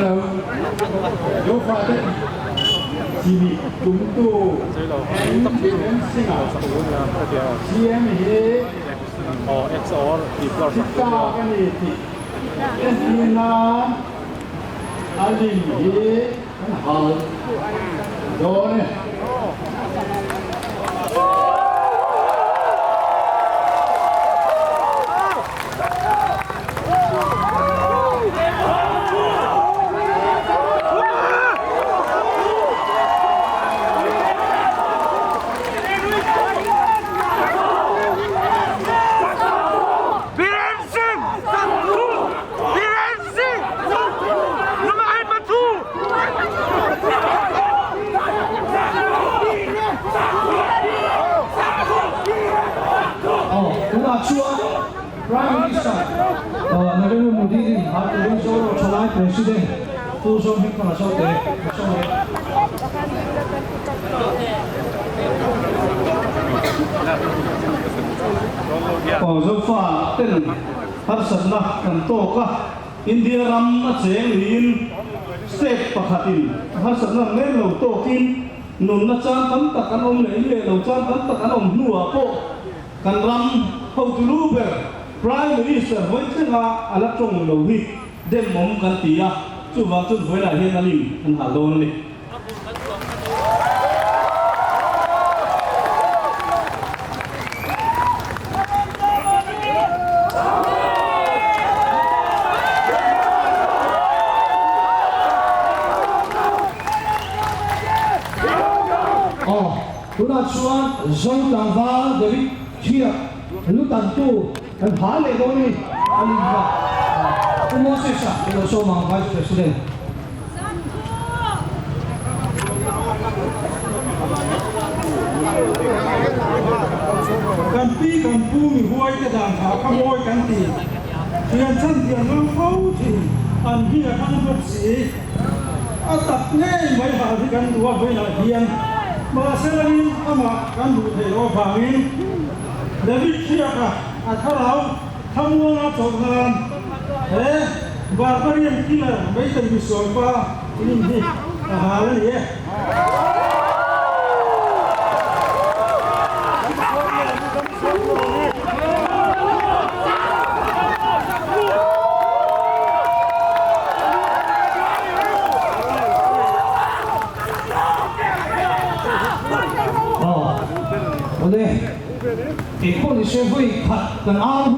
Hello, Zofate chimih tumtu N Biren Singh-a CM hi thi tlak a ni tih entir nan a lim hi kan hal dawn e. Tunah chuan Prime Minister Narendra Modi in a turin Zoro Thalai President Pu Zohmingthanga Zote a sawi e. Aw Zofa ten harsatna kan tawk a, India ram a cheng niin state pakhatin harsatna reng lo tawkin nunna chan tam tak an awm leh in leh lo chan tam tak an awm hnuah pawh Kan ram hotu lu ber Prime Minister Vawitlenga a la tawng lo hi demawm kan ti a, chuvang chuan vawilah hian a lim an hal dawn a ni. Aw. Tunah chuan Zo tlangval David Thiak lu tantu kan hal leh dawn a ni, a lim kha. Pu Moses-a i lo sawm ang Vice President. Kan pi kan pu mi huai te dan tha kha mawi kan ti. Thian chan thian ram fo thin an hi a thang bawk si. A tak ngei mai hal hi kan duh a vawiinah hian mahse langin amah kan duh theih loh avangin David Hriaka a thlarau thlamuanga chawlh nan he barbarian killer Meitei misualpa lim hi a hal a ni e. Aw, awle, keipawh ni se vawi khat kan au.